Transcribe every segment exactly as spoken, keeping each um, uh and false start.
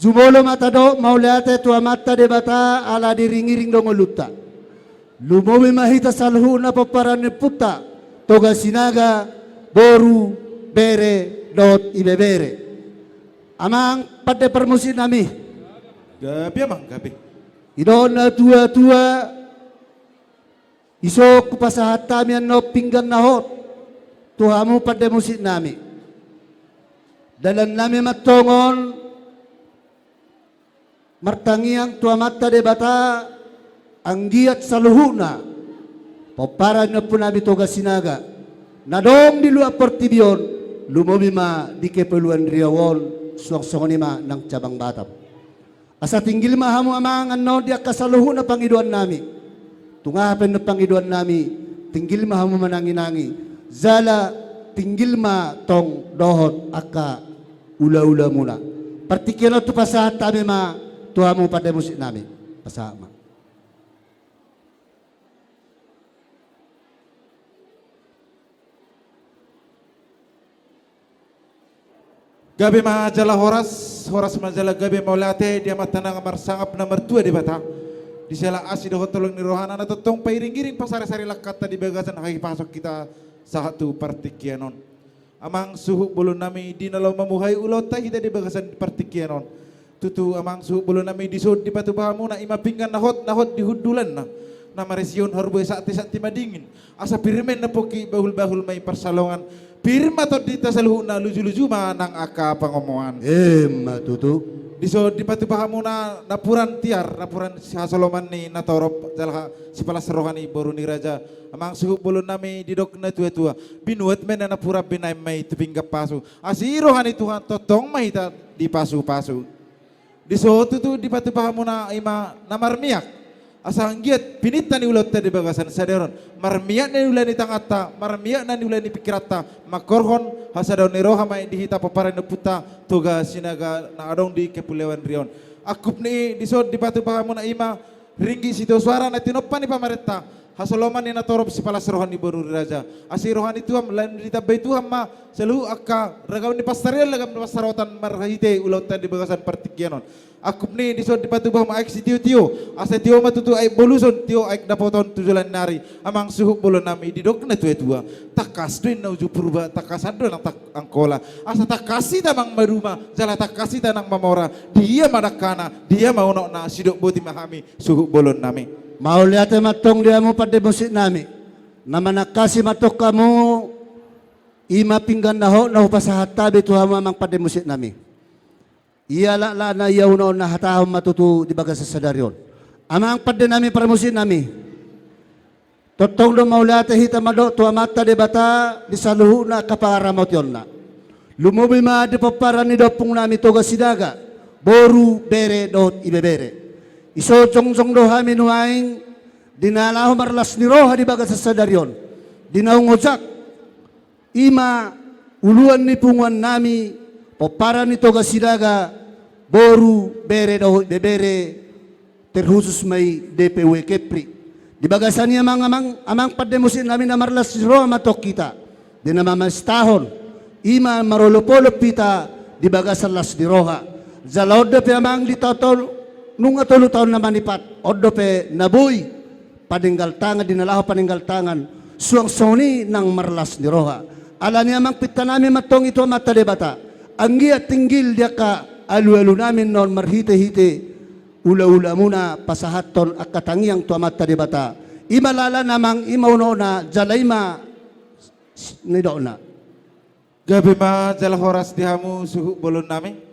Jumolo ma tadok mauliate tu Amanta Debata ala diringiring do ngolunta. Lumobi ma hita saluhutna pomparan ni ompunta Toga Sinaga, boru, bere dohot ibebere. Amang pande parmusiknami. Gabe amang, gabe. Didok na tuatua, dison hupasahat hami annon pinggan na hot tu hamu pande musiknami. Dalannami ma antong on martangiang tu Amanta Debata, anggiat saluhutna pomparan ni ompunami Toga Sinaga na adong di luat portibi on, lumobi ma di Kepulauan Riau on, suang songon i ma nang cabang Batam. Asa tinggil ma hamu amang annon di angka saluhutna pangidoannami. Tung aha pe annon pangidoannami, tinggil ma hamu mananginangi. Jala tinggil ma tong dohot angka ulaula muna. Partingkian on hupasahat hami ma tu hamu pande musiknami. Pasahat ma. Gabe ma jala horas, horas ma jala gabe mauliate di Amanta na marsangap na martua Debata. Di siala asi dohot holong ni rohana na tongtong pairingiring pasarisari langkanta di bagasan hahipason hita sahat tu partingkian on. Amang suhut bolonnami, di na laho mamuhai ulaonta hita di bagasan partingkian on. Tutu amang suhut bolonnami, dison dipatupa hamuna ima pinggan na hot, na hot di hundulanna, na marisihon harbue santi, santi madingin. Asa pir ma i na pongki, bahul-bahul ma i parsalongan. Pir ma tondinta saluhutna, luju-luju ma nang angka pangomoan. Emma tutu. Dison dipatupa hamuna napuran tiar, napuran hasoloman ni natorop jala sipalas roha ni boru ni raja. Amang suhut bolonnami, didok na tuatua, binuat ma i na napuran, binahen ma i tu pinggan pasu. Asi roha ni Tuhan tongtong ma hita dipasupasu. Dison tutu dipatupa hamuna ima na marmiak, asa anggiat pinta ni ulaonta di bagasan sadari on. Marmiak na niula ni tanganta, marmiak na niula ni pingkiranta, manghorhon hasadaon ni roha ma i di hita pomparan ni ompunta Toga Sinaga na adong di Kepulauan Riau on. Angkup ni i, dison dipatupa hamuna ima ringgit sitio suara na tinompa ni pamarenta, hasoloman ni natorop, sipalas roha ni boru ni raja. Asi roha ni Tuhan, laho ditambai Tuhan ma saluhut angka ragam ni pansarian, ragam ni pansamotan marhite ulaonta di bagasan partingkian on. Angkup ni i, dison dipatupa ma aek sitiotio, asa tio ma tutu aek boluson, tio aek dapotan tu joloan ni ari. Amang suhut bolonnami, didok na tuatua, tangkas do inna uju Purba, tangkasan do nang tang-, Angkola. Asa tangkas hita nang maduma, jala tangkas hita nang mamora. Dia ma dangkana, dia ma unokna, sidok boti ma hami, suhut bolonnami. Mauliate ma antong di hamu pande musiknami. Na manangkasi ma antong hamu, ima pinggan na hot na hupasahat hami tu hamu amang pande musiknami. Ia laklakna, ia unokna, hatahon ma tutu di bagasan sadari on. Amang pandenami parmusiknami. Tongtong do mauliate hita mandok tu Amanta Debata di saluhutna angka pangaramotionna. Lumobi ma di pomparan ni ompungnami Toga Sinaga, boru, bere dohot ibebere. Dison jongjong do hami nuaeng di na laho marlas ni roha di bagasan sadari on, di naung ojak. Ima uluan ni punguannami, pomparan ni Toga Sinaga, boru, bere dohot ibebere, terkhusus ma i D P W Kepri. Di bagasan i amang, amang, amang pande musiknami, na marlas ni roha ma antong hita di na mamestahon, ima marolopolop hita di bagasan las ni roha. Jala on dope amang di taon, nunga tolu taon na manipat, on dope na boi paninggal tangan, di na laho paninggal tangan, suang songon i nang marlas ni roha. Alani i amang pintanami ma antong i tu Amanta Debata, anggiat tinggil di angka alualunami annon marhitehite ulaula muna pasahathon angka tangiang tu Amanta Debata. Ima laklakna amang, ima unokna, jala ima s-, nidokna. Gabe ma jala horas di hamu suhut bolonnami.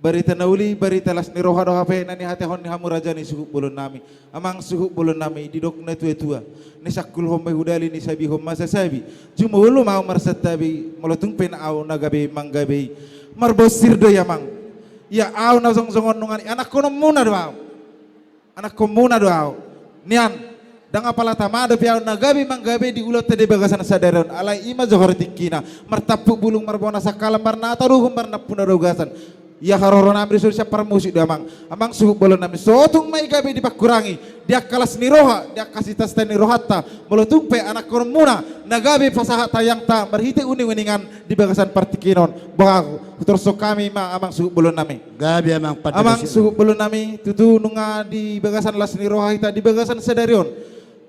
Barita na uli, barita las ni roha do hape na nihatahon ni hamu raja ni suhut bolonnami. Amang suhut bolonnami, didok na tuatua, nisangkulhon ma i hu dali, nisabihon ma sasabi. Jumolo ma ahu marsantabi, molo tung pe na ahu na gabe manggabe i. Marbonsir do i amang. Ia ahu na jongjong on nunga i, anakkonmuna do ahu. Anakkonmuna do ahu. Nian, ndang apala tama dope ahu na gabe manggabe di ulaonta di bagasan sadari on. Alai ima johor tingkina, martampuk bulung, marbona sangkalan, marnata do uhum, marnampuna do ugasan. Ia haroronami dison sian parmusik do, Amang. Amang suhut bolonnami, so tung ma i gabe dipangkurangi di angka las ni roha, di angka sitasta ni rohanta, molo tung pe anakkonmuna na gabe pasahat tangiangta marhite uning-uningan di bagasan partingkian on. Bah, hutorop hami ma, Amang suhut bolonnami. Gabe, Amang, pande. Amang suhut bolonnami, tutu nunga di bagasan las ni roha hita di bagasan sadari on.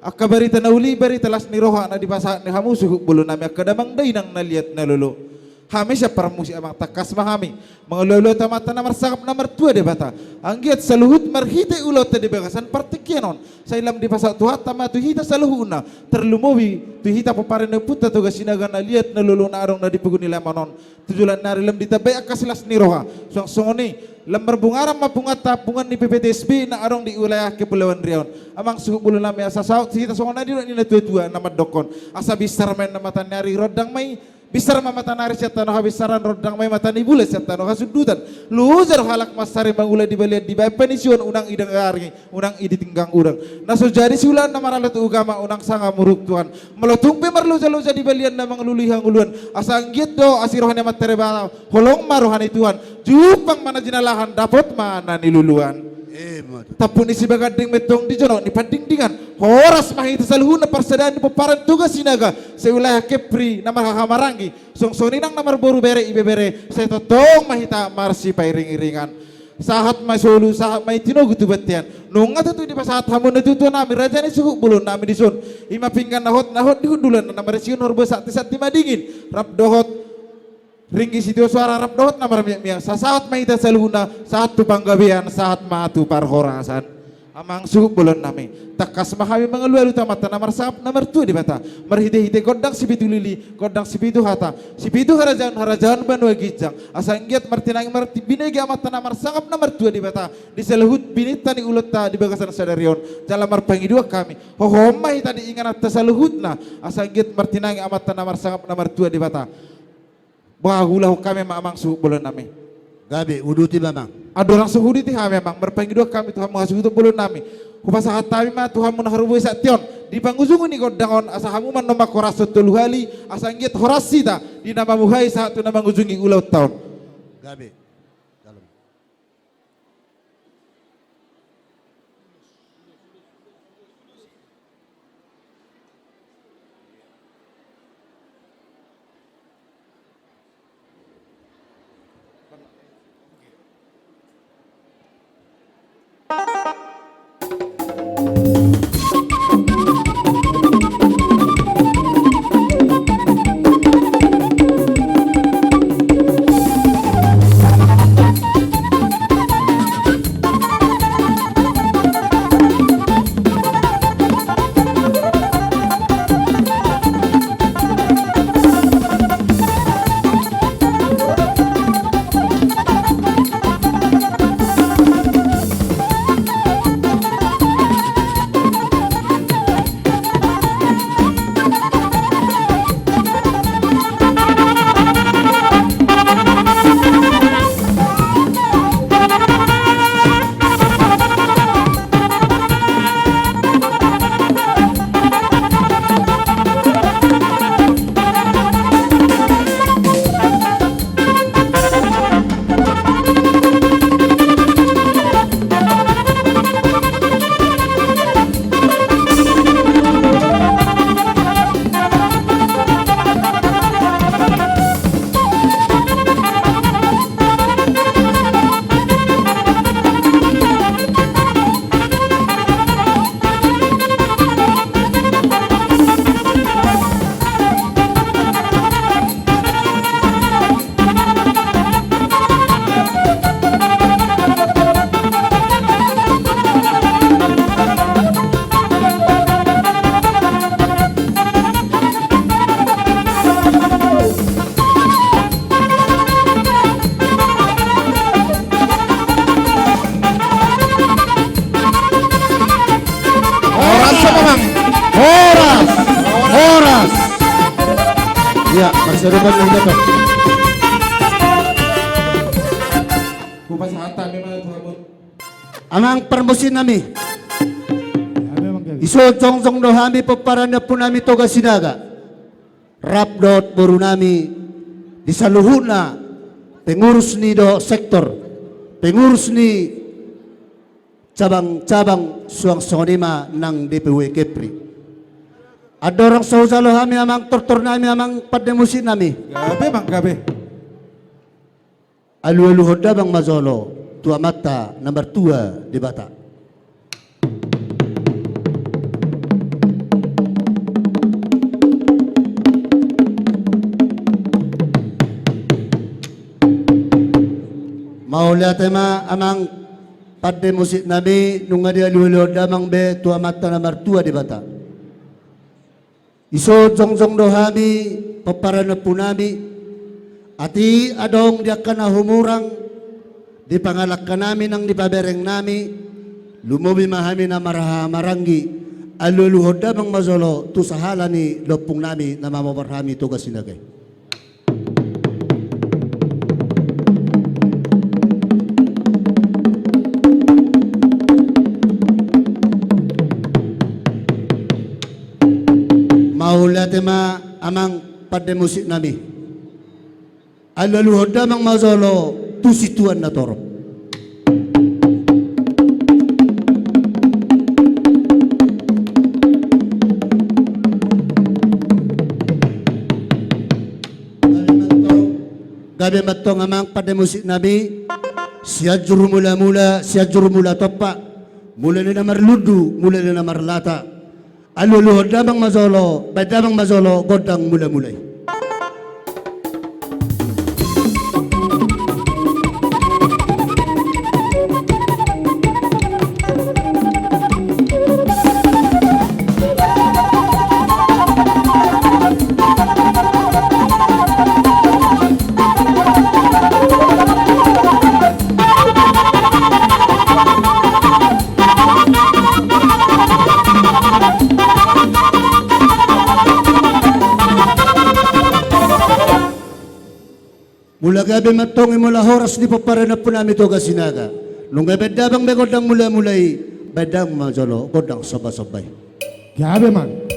Angka barita na uli, barita las ni roha na dipasahat ni hamu suhut bolonnami, angka damang dainang na liat na lolo. Hami sian parmusik, Amang, tangkas ma hami mangalua-lua tu Amanta na marsangap na martua Debata, anggiat saluhut marhite ulaonta di bagasan partingkian on, sai lam dipasahat Tuhanta ma tu hita saluhutna, tarlumobi tu hita pomparan ni ompunta Toga Sinaga na liat na lolo na adong na di pogu ni alaman on. Tu joloan ni ari lam ditambai angka silas ni roha. Suang songon i, lam marbungaran ma bunganta, bunga ni P P T S B na adong di wilayah Kepulauan Riau on. Amang suhut bolonnami, asa saut hita songon na nidok ni natua-tua na mandokkon: Asa binsar ma inna mata ni ari, rondang ma i, binsar ma mata ni ari sian tano habinsaran, rondang ma i mata ni bulan sian tano hasundutan. Loja do halak mansari mangula di balian, dibaen panisuan unang i denggangi, unang i ditinggang urang. Na so jadi siulaon na maralo tu ugama, unang sanga muruk Tuhan. Molo tung pe marloja-loja di balian na mangalului hangoluan, asa anggiat do asi roha ni Amanta Debata, holong ma roha ni Tuhan, jumpang ma na jinalahan, dapot ma na niluluan. Ima tutu. Tampuk ni Sibaganding mentong di jonok ni Pandingdingan. Horas ma hita saluhutna parsadaan ni pomparan Toga Sinaga se-wilayah Kepri na marhahamaranggi. Suang songon i nang na marboru bere ibebere, sai tongtong ma hita marsipairing-iringan. Sahat ma solu, sahat ma i tinogu tu bontean. Nunga tutu dipasahat hamu natuatua nami, raja ni suhut bolon nami dison, ima pinggan na hot, na hot di hundulan, na marisihon horbo sakti-sakti madingin, rap dohot ringgit sitio soara, rap dohot na marmiak-miak. Sasahat ma hita saluhutna, sahat tu panggabean, sahat ma tu parhorasan. Amang suhut bolon nami, tangkas ma hami mangalualu tu Amanta na marsangap na martua Debata, marhite-hite gondang sipitu lili, gondang sipitu hata, sipitu harajaon, harajaon banua ginjang, asa anggiat martinangi marti-, binege Amanta na marsangap na martua Debata di saluhut bininta ni ulaonta di bagasan sadari on. Jala marpangidoan hami, hohom ma hita di ingananta saluhutna, asa anggiat martinangi Amanta na marsangap na martua Debata. Bah, huulahon hami ma, Amang suhut bolon nami. Gabe, uduti ma, Amang. Andorang so huuduti hami, Amang, marpangidoan hami tu hamu hasuhuton bolon nami. Hupasahat hami ma tu hamu na harbue santi on di pangujungi ni gondang on, asa hamu ma na manghorashon tolu hali, asa anggiat horas hita di na mamuhai sahat tu na mangujungi ulaonta on. Gabe. Horas, Amang. Horas. Horas. Ia, marsarupa na dapat. Hupasahat hami ma tu hamu. Amang parmusik nami. Ise jongjong do hami pomparan ni ompu nami Toga Sinaga, rap dohot boru nami di saluhutna pengurus ni dohot sektor. pengurus ni cabang-cabang, suang songon i ma nang D P W Kepri. Andorang so hujalo hami amang tortor nami, amang pande musik nami. Gabe, amang, gabe. Alualuhon damang ma jolo tu Amanta na martua Debata. Mauliate ma amang pande musik nami, nunga dialualuhon damang be tu Amanta na martua Debata. Dison jongjong do hami pomparan ni ompu nami, atik adong di angka na humurang, di pangalangka nami nang di pabereng nami, lumobi ma hami na marhaha-maranggi, alualuhon damang ma jolo tu sahala ni ompung nami na mamobar hami Toga Sinaga i. Mauliate ma amang pande musik nami. Alualuhon damang ma jolo tu situan na torop. Gabe ma antong, gabe ma antong amang pande musik nami. Sianjur mula-mula, Sianjur mula tompa. Mula ni na marlundu, mula ni na marlata. Alualuhon damang ma jolo, baen damang ma jolo gondang mula-mula i. Mula gabe ma antong i, mula horas ni pomparan ni ompu nami Toga Sinaga. Nunga baen damang be gondang mula-mula i, baen damang ma jolo gondang somba-somba i. Gabe amang.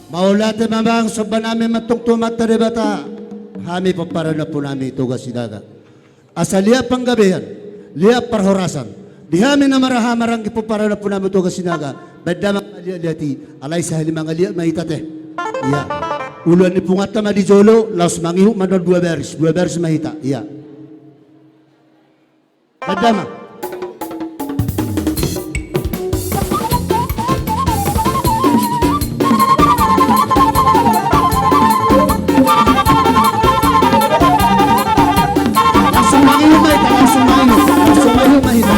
Mauliate ma amang, somba nami ma antong tu Amanta Debata, hami pomparan ni ompu nami Toga Sinaga. Asa liat panggabean, liat parhorasan di hami na marhaha-maranggi pomparan ni ompu nami Toga Sinaga, baen damang ma liat-liat i, alai sahali mangaliat ma hita te. Ia. Uluan ni punganta ma di jolo, laos mangihut ma annon dua baris, dua baris ma hita. Ia. Baen damang. Langsung mangihut ma hita, langsung mangihut, langsung mangihut ma hita.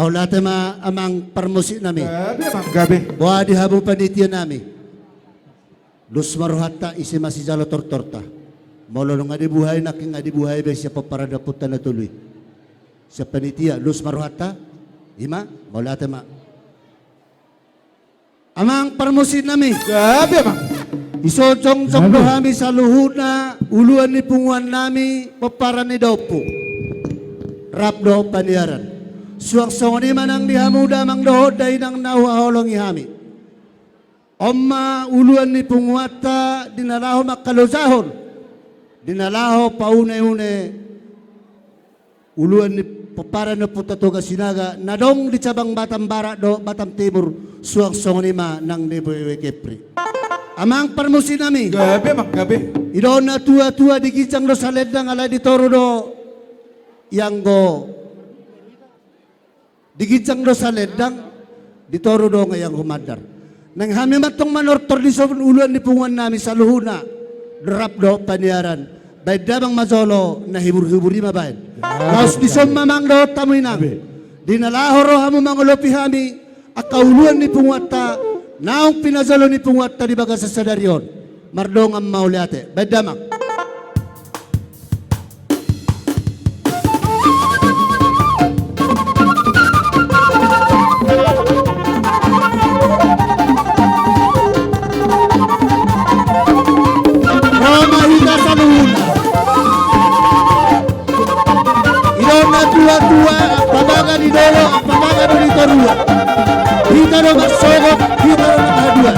Mauliate ma amang parmusik nami. Gabe, amang, gabe. Boha di hamu panitia nami. Dos ma rohanta, ise ma sijalo tortorta. Molo nunga dibuhai nangkin, nunga dibuhai be sian pomparan ni ompunta na tolu i. Sian panitia, dos ma rohanta. I ma, mauliate ma. Amang parmusik nami. Gabe, amang. Dison jongjong do hami saluhutna, uluan ni punguan nami, pomparan ni daompung. Rap dohot paniaran. Suang songon i ma nang di hamu damang dohot dainang na huhaholongi hami. On ma uluan ni punguanta di na laho mangkalojahon, di na laho paune-une uluan ni pomparan ni Ompunta Toga Sinaga na adong di cabang Batam Barat dohot Batam Timur, suang songon i ma nang di W W Kepri. Amang parmusik nami. Gabe, amang, gabe. Didok na tua-tua, di ginjang do salendang alai di toru do ianggo, di ginjang do salendang, di toru do ianggo mandar. Nang hami ma antong manortor dison uluan ni punguan nami saluhutna, rap dohot paniaran. Baen damang ma jolo na hibur-hibur i ma baen. Gabe, gabe. Laos dison ma amang dohot hamu inang. Gabe. Di na laho ro hamu mangolopi hami, angka uluan ni punguanta, naung pinajalo ni punguanta di bagasan sadari on. Mardongan mauliate. Baen damang. Ro ma hita saluhutna. Didok na tua-tua, ampamangan di dolok, ampamangan do di toruan. Hita do marsogot, hita do na paduan.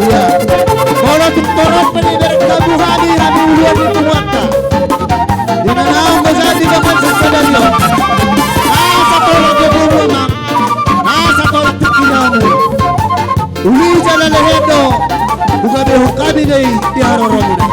Ia. Molo tung torop pe ni berek tabu hami, hami uluan ni punguanta. Di na naung masa di bagas sadari on. Asa tolap dia pungu amang. Asa tolap tingki namu. Uli jala lehe do. Buka behok kami dei di haroromuna.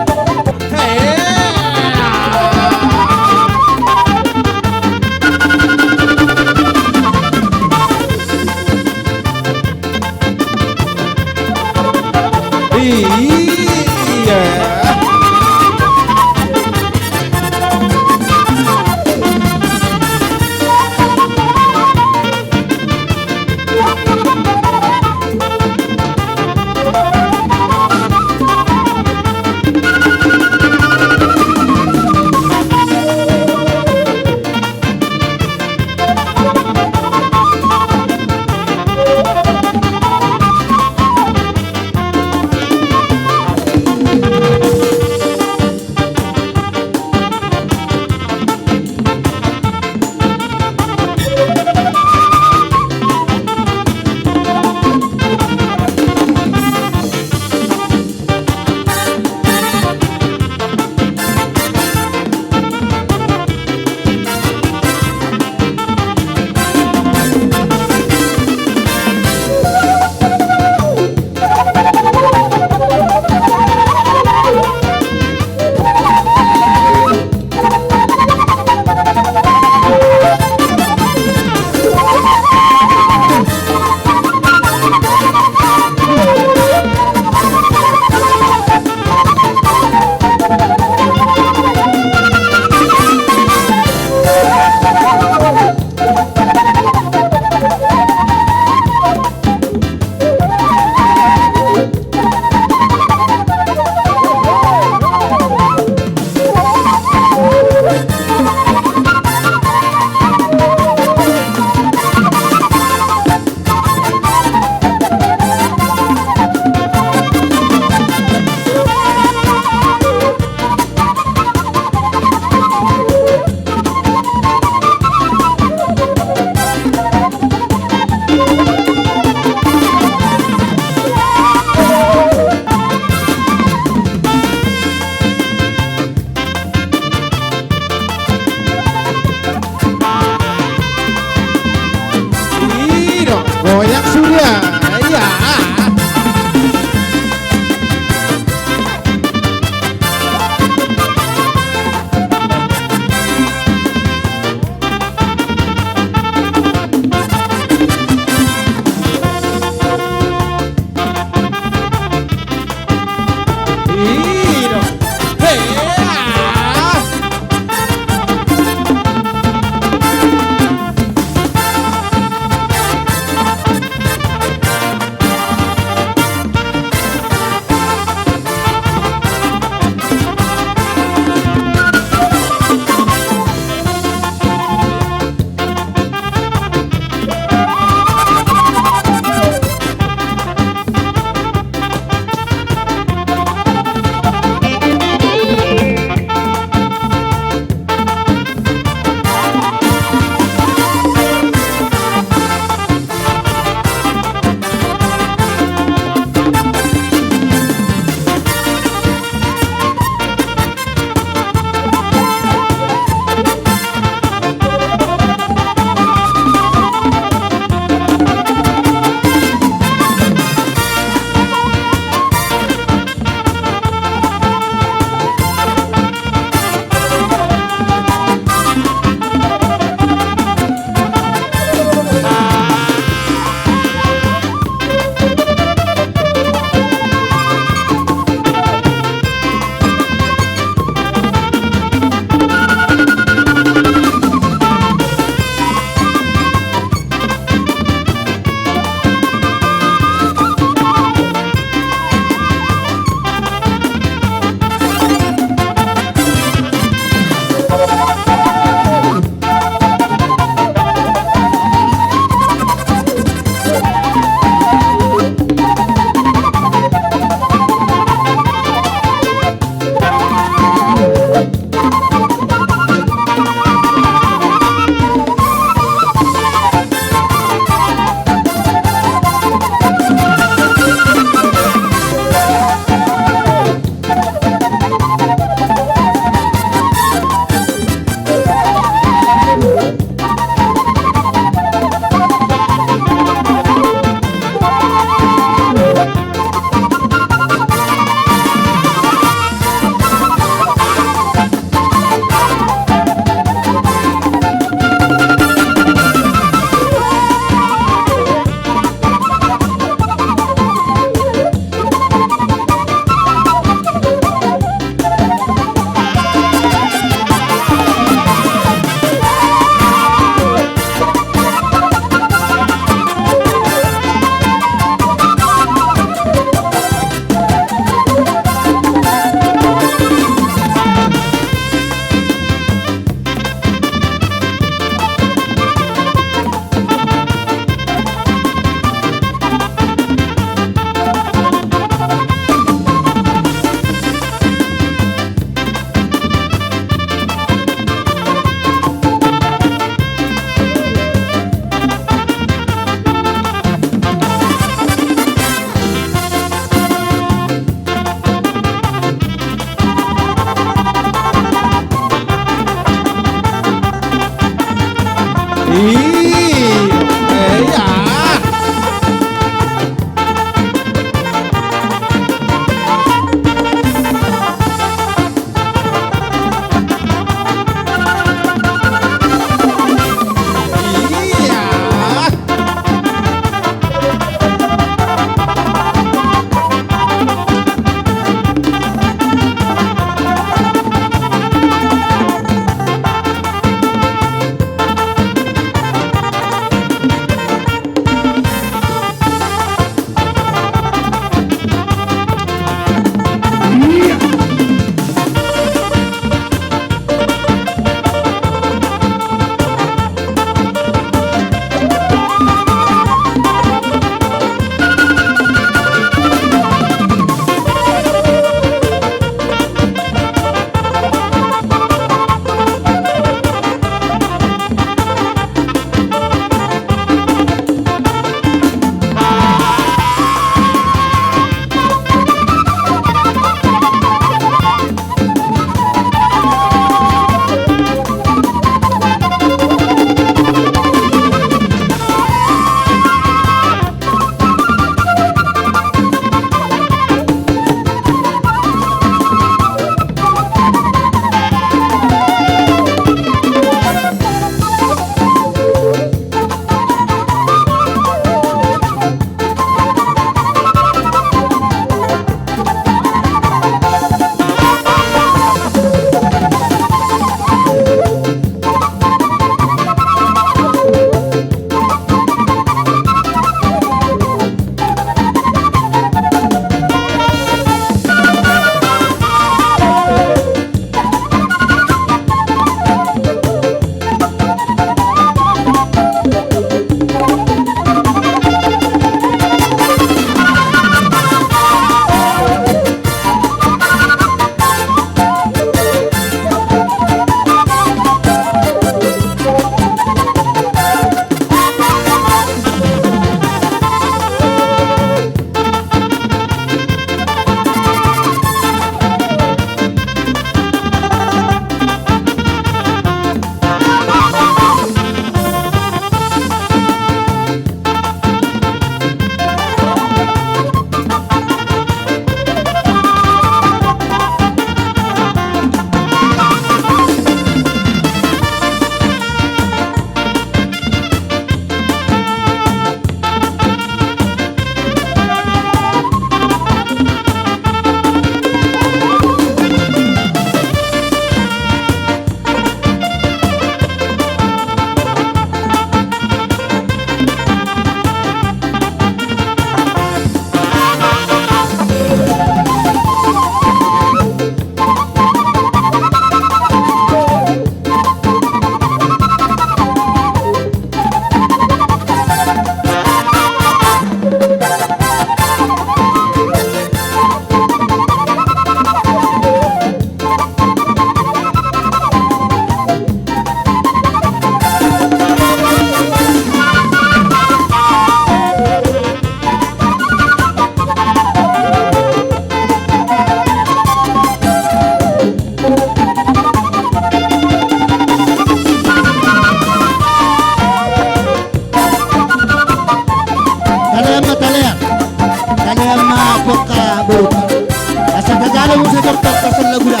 Muse tortor pasal lagu da.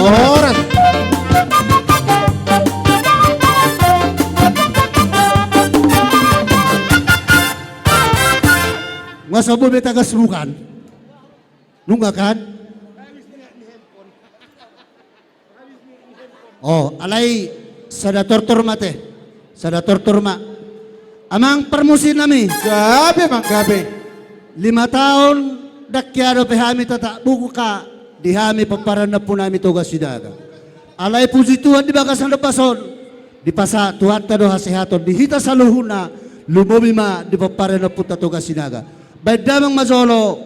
Horas. Nga so boi be tagas bukan? Nunga kan? Oh, alai sada tortor ma te. Sada tortor ma. Amang parmusiknami. Gabe, Amang, gabe. Lima taon ndang hea dope hami tatap muka di hami pomparan ni ompunami Toga Sinaga. Alai puji Tuhan di bagasan ombas on, dipasahat Tuhanta do hasehaton di hita saluhutna, lumobi ma di pomparan ni ompunta Toga Sinaga. Baen damang ma jolo.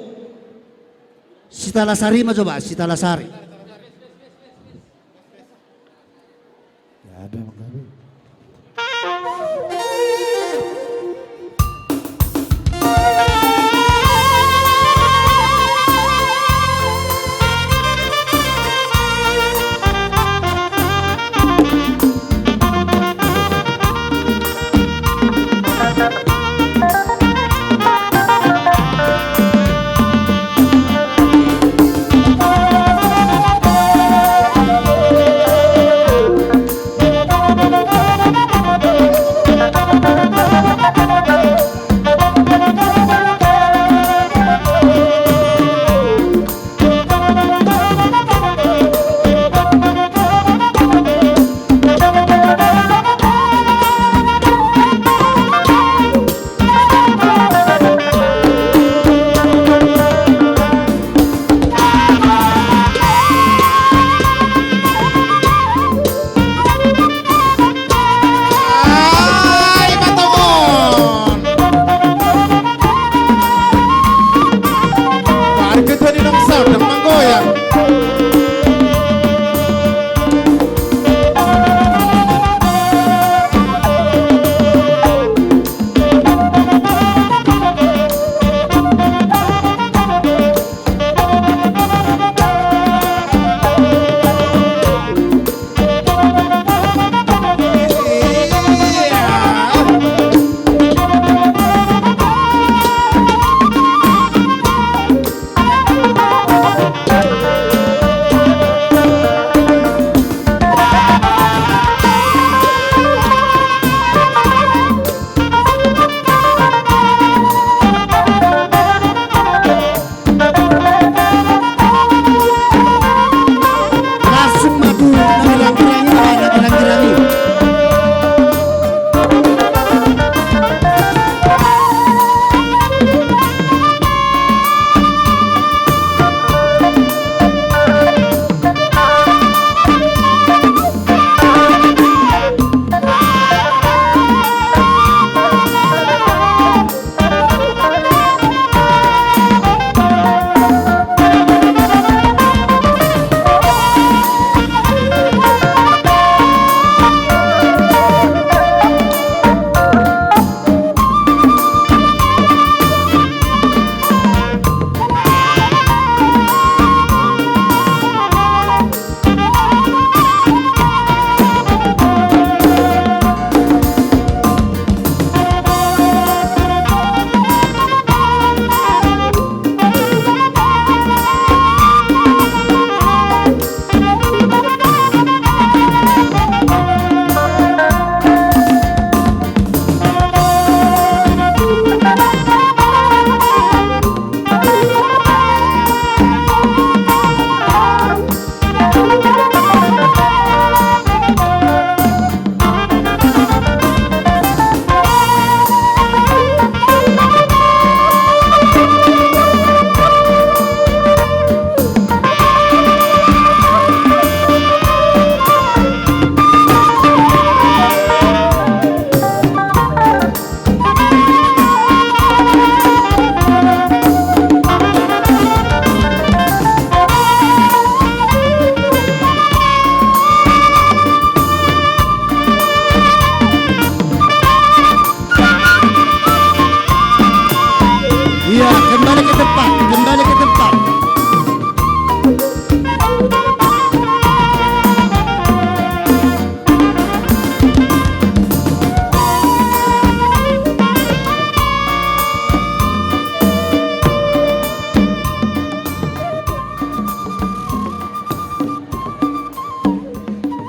Sitalasari ma jo ba, Sitalasari.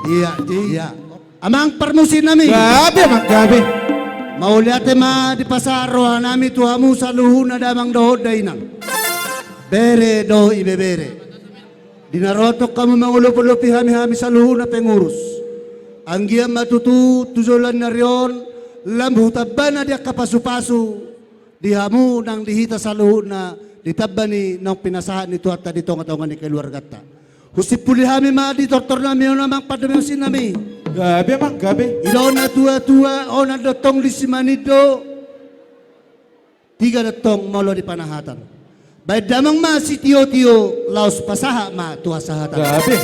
Iya, iya. Amang parmusik nami. Gabe, amang, gabe. Mauliate ma dipasahat roha nami tu hamu saluhutna damang dohot dainang. Bere dohot ibebere. Di na ro tong hamu mangolopolopi hami, hami saluhutna pengurus. Anggiat ma tutu tu joloan ni ari on lam hutambana di angka pasupasu di hamu nang di hita saluhutna di tamba ni naung pinasahat ni Tuhanta di tongatonga ni keluarganta. Husimpuli hami ma di tortor nami on, amang pandomi musik nami. Gabe, amang, gabe. I do na tuatua on, andortong di Simanindo. Tiga do tong molo di panahatan. Baen damang ma sitiotio, laos pasahat ma tu hasahatan. Gabe.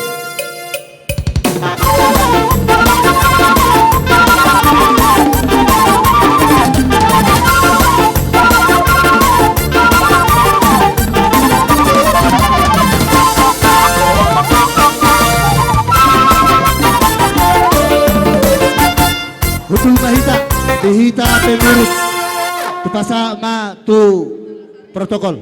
Hutu ma hita, di hita pengurus. Hupasahat ma tu protokol.